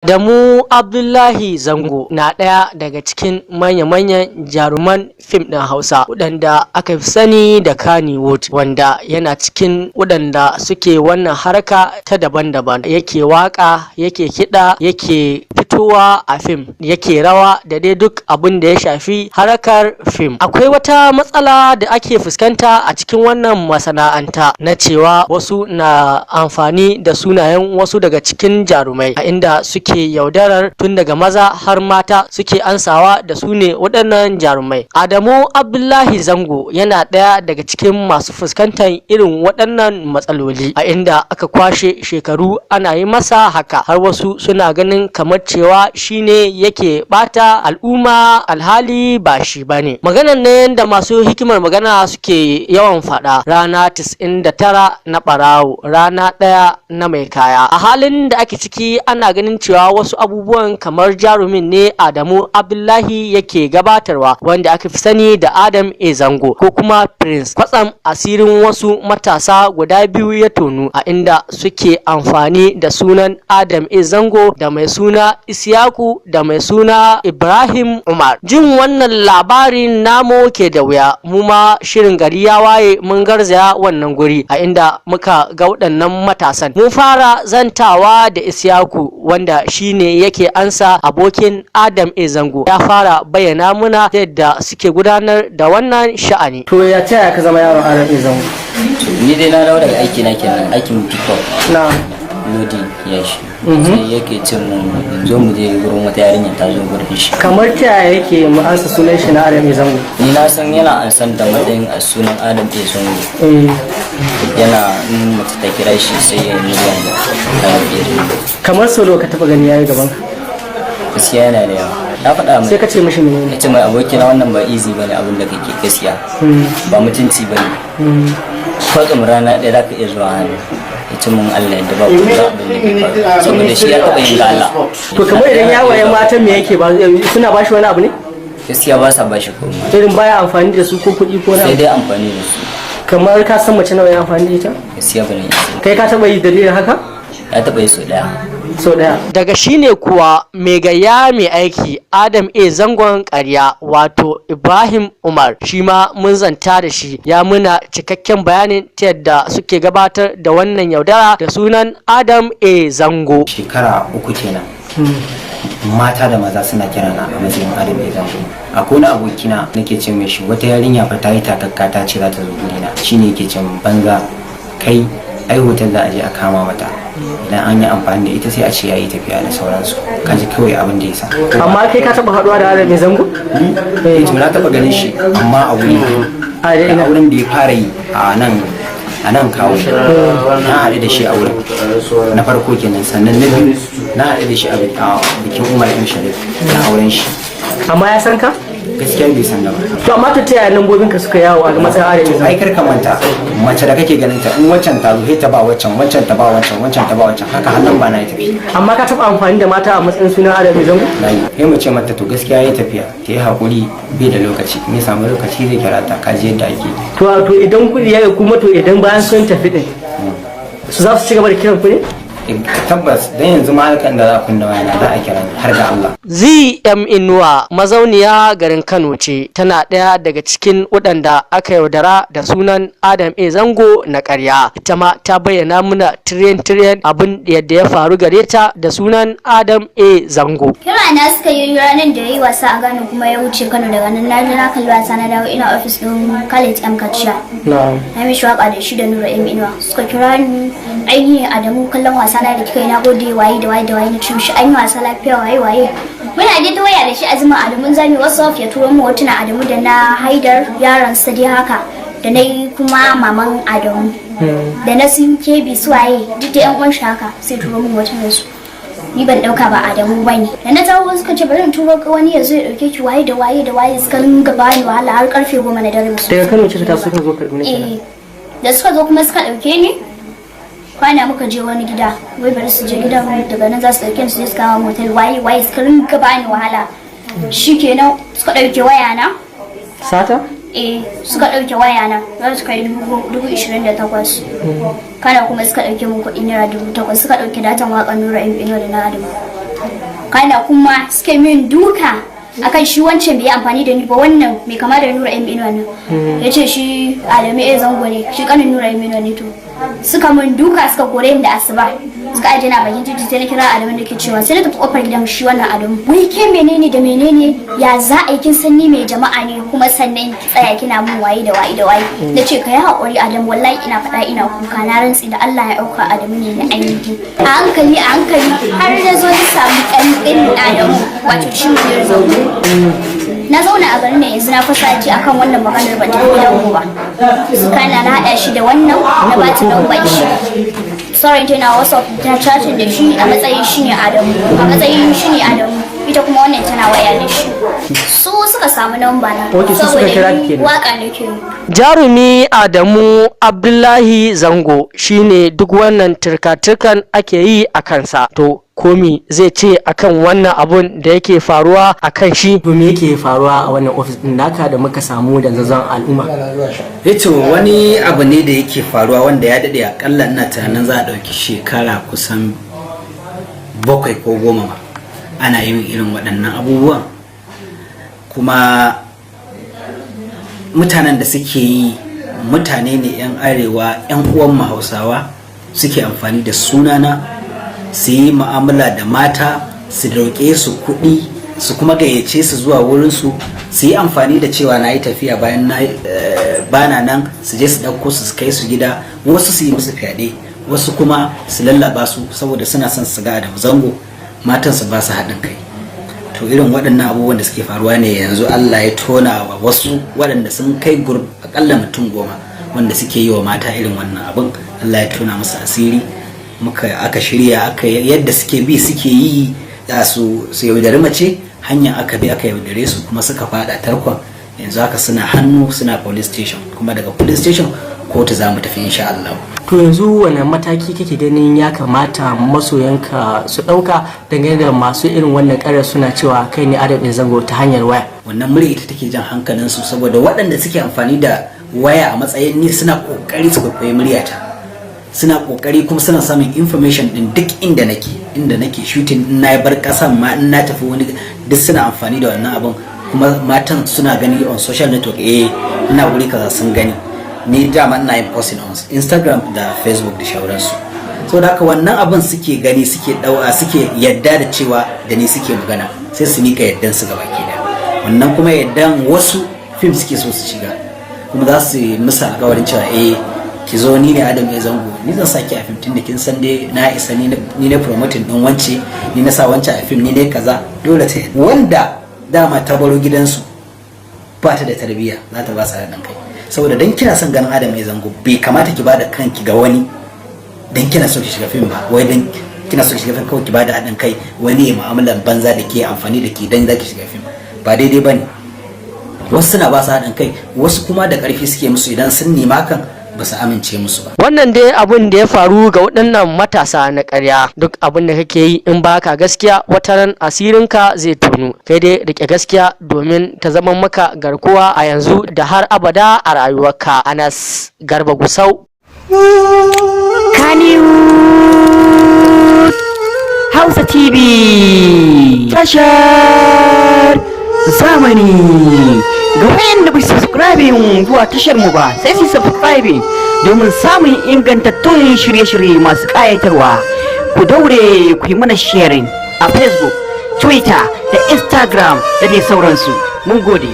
Adamu Abdullahi Zango na ɗaya daga cikin manya-manyan jaruman fim ɗin Hausa waɗanda aka fi sani da Kannywood, wanda yana cikin waɗanda suke wannan harka ta daban-daban. Yake waƙa, yake kiɗa, yake fitowa a fim, yake rawa da dai duk abin da ya shafi harkar fim. Akwai wata matsala da ake fuskanta a cikin wannan masana'anta na cewa wasu na amfani da sunayen wasu daga cikin jarumai, a inda suke yaudarar tun daga maza har mata suke ansawa da su ne waɗannan jarumai. Adamu Abdullahi Zango yana ɗaya daga cikin masu fuskantar irin waɗannan matsaloli, a inda aka kwashe shekaru ana yi masa haka, har wasu suna ganin kamar cewa shine yake ɓata al'umma, alhali ba shi bane. Maganan ne da masu hikimar magana suke yawan faɗa: rana 99 na ɓarawo, rana ɗaya na mai kaya. A halin da ake ciki, ana ganin cewa wasu abubuwan kamar jarumin ne Adamu Abdullahi yake gabatarwa, wanda aka fi sani da Adam A Zango ko kuma Prince. Kwatsam asirin wasu matasa guda biyu ya tonu, a inda suke amfani da sunan Adam A Zango, da mai suna Isiyaku da mai suna Ibrahim Umar. Jin wannan labarin namu ke da wuya, mu ma shirin Gari Ya Waye mun garzaya wannan guri, a inda muka ga waɗannan matasan. Mun fara zantawa da Isiyaku, wanda shine yake ansa abokin Adam A Zango. Ya fara bayyana muna yadda suke gudanar da wannan sha'ani. To, ya ce ka zama yaron Adam A Zango? Ni dai na dawo daga aiki na kenan, aikin pickup, lodi yashi. Sai yake ce mun in zo mu je gurin wata yarinya ta zo gurin shi. Kamar ta yaya yake mu ansa sunan shi na Adam A Zango? Ni na san yana ansan da matsayin a sunan Adam A Zango. Yana in mace ta kira shi, sai ya yi murya da Adam A Zango. Kamar sau nawa ka taba gani yayi gaban ka? Gaskiya yana da yawa. Na faɗa mai. Sai ka ce mishi menene? Ya ce mai, "Abokina, wannan ba easy bane abin da kake, gaskiya ba mutunci bane. Kwatsam rana ɗaya za ka iya zuwa hannu." Ya ce mun Allah yadda ba ku za abin da ke faru, saboda shi ya taɓa yin gala. To, kamar idan ya waye matan, me yake ba suna ba shi wani abu ne? Gaskiya ba sa ba shi komai. Irin baya amfani da su ko kuɗi ko Sai na dai amfani da su. Kamar ka san mace nawa ya amfani da ita? Gaskiya ba ne. Kai ka taba yi dalilin haka? Ya taɓa yi sau ɗaya. Sau ɗaya. Daga shine kuwa mai gayya mai aiki, Adam A Zangon ƙarya, wato Ibrahim Umar, shi ma mun zanta da shi, ya muna cikakken bayanin ta yadda suke gabatar da wannan yaudara da sunan Adam A Zango. Shekara 3 kenan, mata da maza suna kirana a matsayin Adam A Zango. Akwai wani abokina, nake ce mai shi wata yarinya fa ta yi takakka, ta ce za ta zo gurina. Shine yake ce min, "Banza kai, ai hotel za a je a kama mata, idan an yi amfani da ita sai a ce yayi tafiya da sauransu." Kaji kawai abin da ya sa. Amma kai ka taba haɗuwa da Adam A Zango? Eh, to, na taba ganin shi, amma a wuri A da ina? A wurin da ya fara yi a nan Kawo. Na haɗu da shi a wurin na farko kenan. Sannan na biyu na haɗu da shi a bikin Umar M Sharif, na auren shi. Amma ya san ka? Gaskiya bai san da ba. To, amma ta yaya lambobin ka suka yawo a matsayin Adam A Ai Zango? Kar ka manta, mace da kake ganin ta, in waccan ta zo sai ta ba waccan, waccan ta ba waccan, waccan ta ba waccan, haka hannun ba na ya tafi. Amma ka taba amfani da mata a matsayin sunan Adam A Zango? Na yi. Sai mu ce mata to, gaskiya ya tafiya, ta yi haƙuri, bai da lokaci, in ya samu lokaci zai kira ta. Kaji yadda ake. To, idan kuɗi ya kuma, to, idan bayan sun tafi din, su za su ci gaba da kiran ku ne? Tabbas, dan yanzu ma hakan da za a kunna wayana za a kira ni, har ga Allah. ZM Inuwa mazauniya garin Kano ce, tana ɗaya daga cikin waɗanda aka yaudara da sunan Adam A Zango na ƙarya. Ita ma ta bayyana muna tiriyan-tiriyan abin yadda ya faru gare ta da sunan Adam A Zango. Kira na suka yi ranar da ya yi wasa a Ghana kuma ya wuce Kano. Daga nan na je na kalli wasa, na dawo, ina ofis ɗin Khalid M Kaciya. Na mishi waka da shi da Nura M Inuwa. Suka kira ni, "Ainihin Adamu, kallon wasa na da kika yi, na gode," waye da waye da waye. Na ce mishi an yi wasa lafiya, waye waye. Muna dai ta waya da shi. Azumin Adamu zami WhatsApp, ya turo mu hotuna Adamu da na Haidar yaron sa dai haka, da na yi kuma maman Adamu da na sun kebi su waye, duk da yan uwan shi haka, sai turo mu hotunan su. Ni ban dauka ba Adamu bane. Da na taho suka ce bari in turo ka wani ya zo ya dauke ki, waye da waye da waye. Suka ringa bani wahala har karfe 10 na dare musu. Daga Kano kika taso ka zo Kaduna kenan? Eh, da suka zo kuma suka dauke ni, kwana muka je wani gida, wai bari su je gidan, daga nan za su dauke ni su je su kama motel, waye waye. Suka ringa bani wahala. Shikenan suka dauke waya na. Sata? Eh, suka dauke waya na, za su kai 28,000. Kana kuma suka dauke mun kuɗi naira 8,000, suka dauke datan waƙar Nura M Inuwa da na Adamu. Kana kuma suka min duka akan shi wancan bai yi amfani da ni ba. Wannan mai kama da Nura M Inuwa nan ya ce shi Adamu A Zango ne, shi kanin Nura M Inuwa ne. To, suka min duka, suka kore ni da asuba, suka aje na bakin titi. Sai na kira Adamu da ke cewa, sai na tafi kofar gidan shi wannan Adamu. Wai ke menene da menene? Ya za a yi? Kin san ni mai jama'a ne, kuma sannan ki tsaya kina mun waye da waye da waye. Na ce, "Ka yi haƙuri, Adamu." Wallahi ina faɗa ina kuka. Na rantsi da Allah ya ɗauka Adamu ne na ainihi. A hankali a hankali har na zo na samu ɗan ɗin Adamu, wato shi Munir Zango. Na zauna a garin nan yanzu na fasa ji akan wannan maganar, ban tafi gidan ku ba. Kana na haɗa shi da wannan, na ba ta lambar shi. Sauran tana WhatsApp, ta chatting da shi a matsayin shi ne Adamu, a matsayin shi ne Adamu. Ita kuma wannan tana waya da shi. Su suka samu lamba na. Ok, su suka kira ki ni kenan. Waka nake yi. Jarumi Adamu Abdullahi Zango shine duk wannan turka-turkan ake yi a kansa. To, komi zai ce akan wannan abun da yake faruwa a kan shi? To, me yake faruwa a wannan ofis din naka da muka samu dandazon al'umma? To, wani abu ne da yake faruwa wanda ya daɗe. Akalla ina tunanin za a ɗauki shekara kusan 7 ko 10 ma ana yin irin waɗannan abubuwan. Kuma mutanen da suke yi mutane ne 'yan arewa, 'yan uwan Hausawa, suke amfani da sunana su yi mu'amala da mata, su roƙe su kuɗi, su kuma gayyace su zuwa wurinsu, su yi amfani da cewa na yi tafiya, bayan na bana nan su je su ɗauko su, su kai su gida. Wasu su yi musu fyaɗe, wasu kuma su lallaba su saboda suna son su ga Adamu Zango, matan su ba su haɗin kai. To, irin waɗannan abubuwan da suke faruwa ne yanzu Allah ya tona wa wasu waɗanda sun kai group akalla mutum 10 wanda suke yi wa mata irin wannan abin. Allah ya tona musu asiri, muka aka shirya aka yadda suke bi suke yi su yaudari mace. Hanya aka bi aka yaudare su kuma suka fada tarkon. Yanzu haka suna hannu, suna police station, kuma daga police station kotu za mu tafi insha Allah. To, yanzu wane mataki kake ganin ya kamata masoyanka su ɗauka dangane da masu irin wannan ƙarar suna cewa kai ne Adam Zango ta hanyar waya? Wannan murya ita take jan hankalin su, saboda waɗanda suke amfani da waya a matsayin ni suna kokari su kwaikwayi muryata, suna kokari kuma suna samun information din duk inda nake shooting, in na bar kasan ma, in na tafi wani, duk suna amfani da wannan abin. Kuma matan suna gani on social network, eh, ina wuri kaza, sun gani. Ni dama ina yin posting on Instagram da Facebook da shauransu. Saboda haka wannan abin suke gani, suke daua, suke yadda da cewa da ni suke magana, sai su mika yaddan su gaba ki da wannan. Kuma yaddan wasu fim suke so su shiga, kuma za su yi musu alkawarin cewa, "Eh, ki zo, ni ne Adam A Zango, ni zan saki a fim, tunda kin san dai na isa, ni na promoting din wance, ni na sa wance a fim, ni ne kaza." Dole ta wanda dama ta baro gidansu ba ta da tarbiyya za ta ba su haɗin kai. Saboda dan kina son ganin Adam A Zango, bai kamata ki bada kanki ga wani dan kina so ki shiga fim ba. Wai dan kina so ki shiga fim kawai ki bada haɗin kai wani ya mu'amalan banza da ke amfani da ke dan za ki shiga fim, ba daidai ba ne. Wasu suna ba su haɗin kai, wasu kuma da ƙarfi suke musu. Idan sun nema kan ba su amince musu ba. Wannan dai abin da ya faru ga waɗannan matasa na ƙarya. Duk abin da kake yi, in baka gaskiya, wataran asirinka zai tonu. Kai dai rike gaskiya domin ta zama maka garkuwa a yanzu da har abada a rayuwarka. Anas Garba Gusau. Kannywood Hausa TV, tashar zamani. Ga wayanda ba su subscribing zuwa tashar mu ba, sai su subscribing domin samun ingantattun shirye-shirye masu ƙayatarwa. Ku daure ku yi mana sharing a Facebook, Twitter da Instagram da dai sauransu. Mun gode.